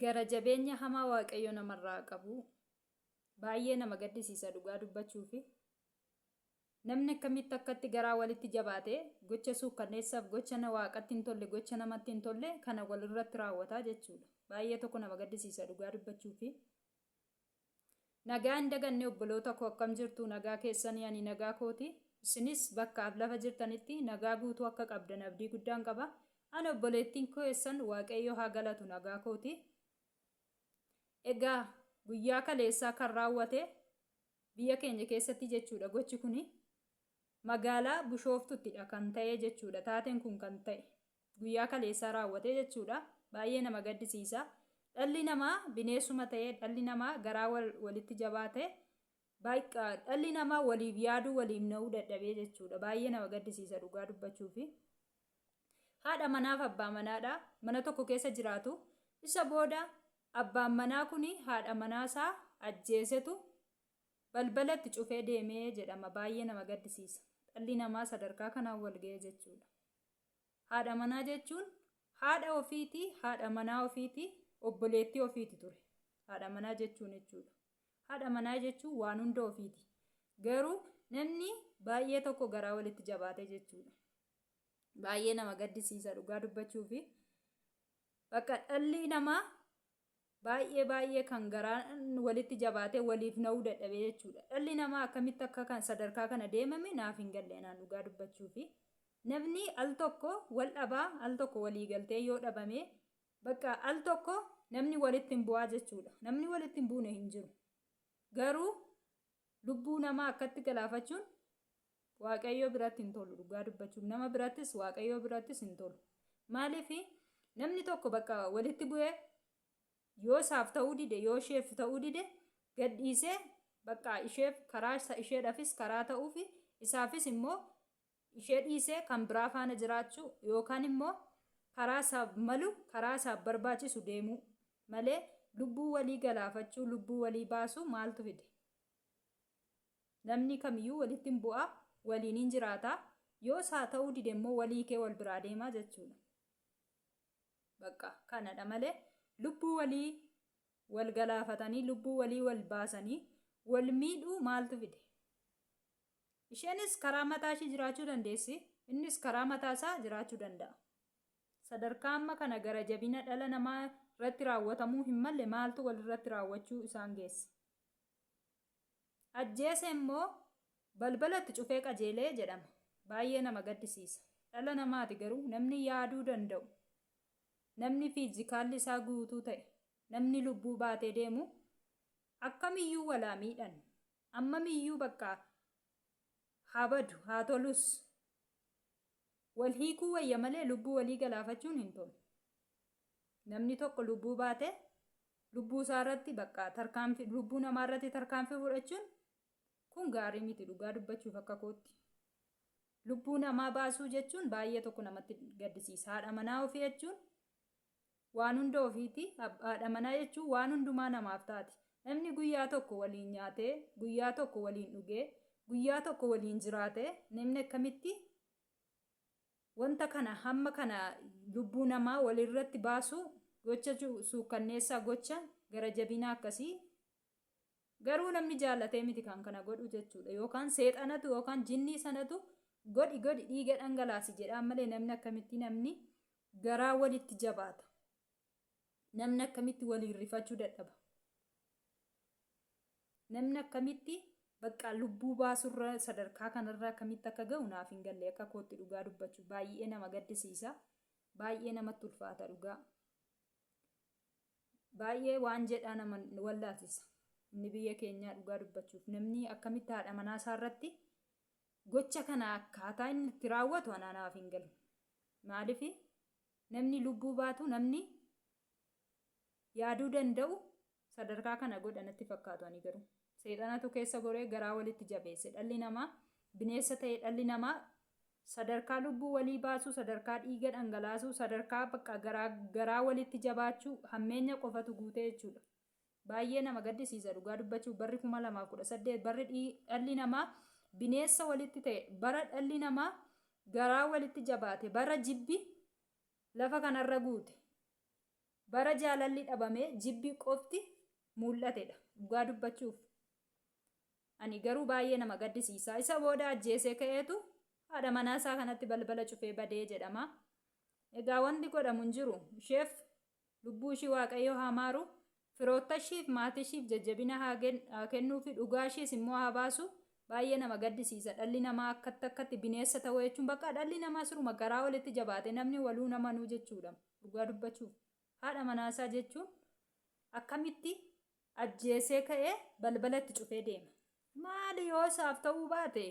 Gara jabeenya hamaa Waaqayyo namarraa haa qabu. Baay'ee nama gaddisiisa dhugaa dubbachuufi. Namni akkamitti akkatti garaa walitti jabaate gocha suukkanneessaaf gocha na waaqatti hin tolle gocha namatti hin tolle kana walirratti raawwataa jechuudha. Baay'ee tokko nama gaddisiisa dhugaa dubbachuufi. Nagaa hin daganne obboloota koo akkam jirtu nagaa keessanii ani nagaa kooti. Isinis bakkaaf lafa jirtanitti nagaa guutuu akka qabdan abdii guddaan qaba. Ani obboleettiin keessan Waaqayyo haa galatu nagaa kooti. Egaa guyyaa kaleessaa kan raawwate biyya keenya keessatti jechuudha gochi kuni magaalaa Bushooftuttidha kan ta'e jechuudha taateen kun kan ta'e guyyaa kaleessaa raawwate jechuudha baay'ee nama gaddisiisa dhalli namaa bineessuma ta'e dhalli namaa garaa walitti jabaa ta'e dhalli namaa waliif yaaduu waliif na'uu dadhabee jechuudha baay'ee nama gaddisiisa dhugaa dubbachuufi. Haadha manaaf abbaa manaadha mana tokko keessa jiraatu isa booda abbaan manaa kun haadha manaasaa ajjeesetu balbalatti cufee deemee jedhama baay'ee nama gaddisiisa. Dhalli namaa sadarkaa kanaan wal ga'ee jechuudha. Haadha manaa jechuun haadha ofiiti, haadha manaa ofiiti, obboleettii ofiiti ture. Haadha manaa jechuun jechuudha. Haadha manaa jechuun waan hunda ofiiti. Garuu namni baay'ee tokko garaa walitti jabaate jechuudha. Baay'ee nama gaddisiisa dhugaa dubbachuufi. Bakka dhalli namaa baay'ee baay'ee kan garaan walitti jabaatee waliif na'uu dadhabee jechuudha. Dhalli namaa akkamitti akka kan sadarkaa kana deemame naaf hin galle anaan dhugaa dubbachuufi. Namni al tokko wal dhabaa al tokko walii galtee yoo dhabame bakka al tokko namni walitti hin bu'aa jechuudha. Namni walitti hin buune hin jiru. Garuu lubbuu namaa akkatti galaafachuun Waaqayyo biratti hin tolu dhugaa dubbachuuf nama birattis Waaqayyo birattis hin tolu. Maaliif namni tokko bakka walitti bu'ee yoo isaaf ta'uu dide yoo isheef ta'uu dide gadhiisee bakka isheef karaa isheedhaafis karaa ta'uufi isaafis immoo ishee dhiisee kan biraa faana jiraachuu yookaan immoo karaa isaaf malu karaa isaaf barbaachisu deemuu malee lubbuu walii galaafachuu lubbuu walii baasuu maaltu fide? Namni kamiyyuu walitti hin bu'a, waliin hin jiraata. Yoo isaa ta'uu dide immoo walii kee wal biraa deemaa jechuudha. Bakka kanadha malee lubbuu walii wal galaafatanii lubbuu walii wal baasanii wal miidhuu maaltu fide? Isheenis karaa mataa ishii jiraachuu dandeessi, innis karaa mataa isaa jiraachuu danda'a. Sadarkaa amma kana gara jabina dhala namaa irratti raawwatamuu hin malle maaltu walirratti raawwachuu isaan geesse? Ajjeese immoo balbala itti cufee qajeelee jedhama. Baay'ee nama gaddisiisa. Dhala namaati garuu namni yaaduu danda'u, namni fiizikaalli isaa guutuu ta'e, namni lubbuu baatee deemu akkamiyyuu walaa miidhan, ammamiyyuu bakka haa badu haa tolus wal hiikuu wayya malee lubbuu walii galaafachuun hin tolu. Namni tokko lubbuu baatee lubbuu isaa irratti bakka tarkaanfii lubbuu namaa irratti tarkaanfii fudhachuun kun gaarii miti dhugaa dubbachuuf akka kootti. Lubbuu namaa baasuu jechuun baay'ee tokko namatti gaddisiisa. Haadha manaa ofii jechuun waan hunda ofiiti. Haadha manaa jechuun waan hundumaa namaaf taati. Namni guyyaa tokko waliin nyaatee, guyyaa tokko waliin dhugee, guyyaa tokko waliin jiraatee namni akkamitti Wanta kana hamma kana lubbuu namaa walirratti baasuu gocha suukkanneessaa gocha gara jabinaa akkasii garuu namni jaallatee miti kan kana godhu jechuudha yookaan seexanatu yookaan jinnii sanatu godhi godhi dhiiga dhangalaasi jedhaan malee namni akkamitti namni garaa walitti jabaata namni akkamitti waliin rifachuu dadhaba Namni akkamitti bakka lubbuu baasurra sadarkaa kanarra akkamitti akka ga'u naaf hin galle akka kootti dhugaa dubbachuu baay'ee nama gaddisiisa baay'ee namatti ulfaata dhugaa baay'ee waan jedhaa nama wallaalchisa inni biyya keenyaa dhugaa dubbachuuf namni akkamitti haadha manaa isaa irratti gocha kana akkaataa inni itti raawwatu anaa naaf hin galu maaliif namni lubbuu baatu namni yaaduu danda'u sadarkaa kana godha natti fakkaatu ani garuu. Seexanatu keessa goree garaa walitti jabeesse. Dhalli namaa bineessa ta'e dhalli namaa sadarkaa lubbuu walii baasuu, sadarkaa dhiiga dhangalaasuu, sadarkaa bakka garaa, garaa walitti jabaachuu hammeenya qofatu guutee jechuudha. Baay'ee nama gaddisiisa dhugaa dubbachuuf barri 2018 barri dhalli namaa bineessa walitti ta'e bara dhalli namaa garaa walitti jabaate bara jibbi lafa kanarra guute. Bara jaalalli dhabamee jibbi qofti mul'atedha dhugaa dubbachuuf. Ani garuu baay'ee nama gaddisiisa. Isa booda ajjeesee ka'eetu haadha manaa isaa kanatti balbala cufee badee jedhama. Egaa wanti godhamu hin jiru. Isheef lubbuu ishii Waaqayyo haa maaru. Firoottan ishiif maatii ishiif jajjabina haa kennuufi, dhugaa ishiis immoo haa baasu. Baay'ee nama gaddisiisa. Dhalli namaa akkatti akkatti bineensa ta'uu jechuun bakka dhalli namaa siruma garaa walitti jabaate namni waluu namanuu jechuudha. Dhugaa dubbachuuf. Haadha manaasaa jechuun akkamitti ajjeesee ka'ee balbala itti cufee deema? Maali yoo isaaf ta'uu baate,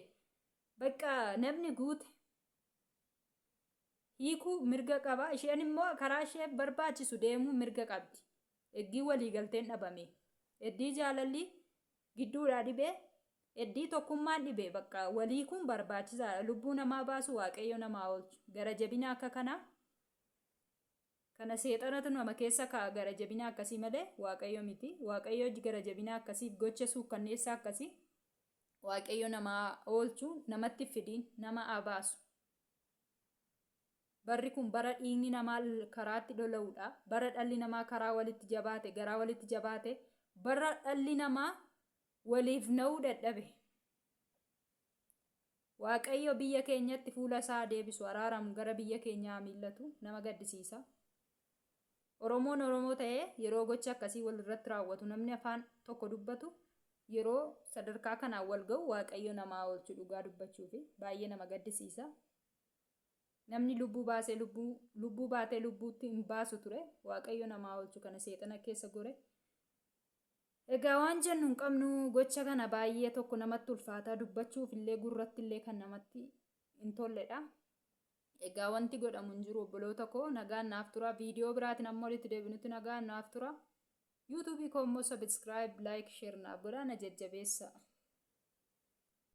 bakka namni guute hiikuu mirga qaba. Isheen immoo karaa isheef barbaachisu deemuu mirga qabdi. Eddii waliigalteen dhabame, eddii jaalalli gidduudhaa dhibee, eddii tokkummaan dhibe, bakka walii kun barbaachisaadha. Lubbuu namaa baasu Waaqayyo namaa oolchu. Gara jabina akka kanaa kana seexanatu nama keessa kaa'a, gara jabina akkasii malee Waaqayyo miti. Waaqayyo gara jabina akkasiif gocha suukkanneessaa akkasii Waaqayyo namaa oolchu, namatti fidiin nama abaasu. Barri kun bara dhiigni namaa karaatti lola'uudha. Bara dhalli namaa karaa walitti jabaate, garaa walitti jabaate, bara dhalli namaa waliif na'uu dadhabe. Waaqayyo biyya keenyatti fuula isaa deebisu, araaramu, gara biyya keenyaa miillatu. Nama gaddisiisa. Oromoon Oromoo ta'ee yeroo gocha akkasii wal irratti raawwatu, namni afaan tokko dubbatu yeroo sadarkaa kanaan wal ga'u, Waaqayyo namaa oolchu dhugaa dubbachuu fi baay'ee nama gaddisiisa. Namni lubbuu baasee lubbuu baatee lubbuutti hin baasu ture. Waaqayyo namaa oolchu, kana seexana keessa gore. Egaa waan jennu hin qabnu. Gocha kana baay'ee tokko namatti ulfaataa, dubbachuuf illee gurratti illee kan namatti hin tolledha. Egaa wanti godhamu hin jiru. Obboloota koo, nagaan naaf tura. Viidiyoo biraatiin amma walitti deebinutti nagaan naaf tura. YouTubeii koo immoo subscribe, like, share naaf godhaa, na jajjabeessa.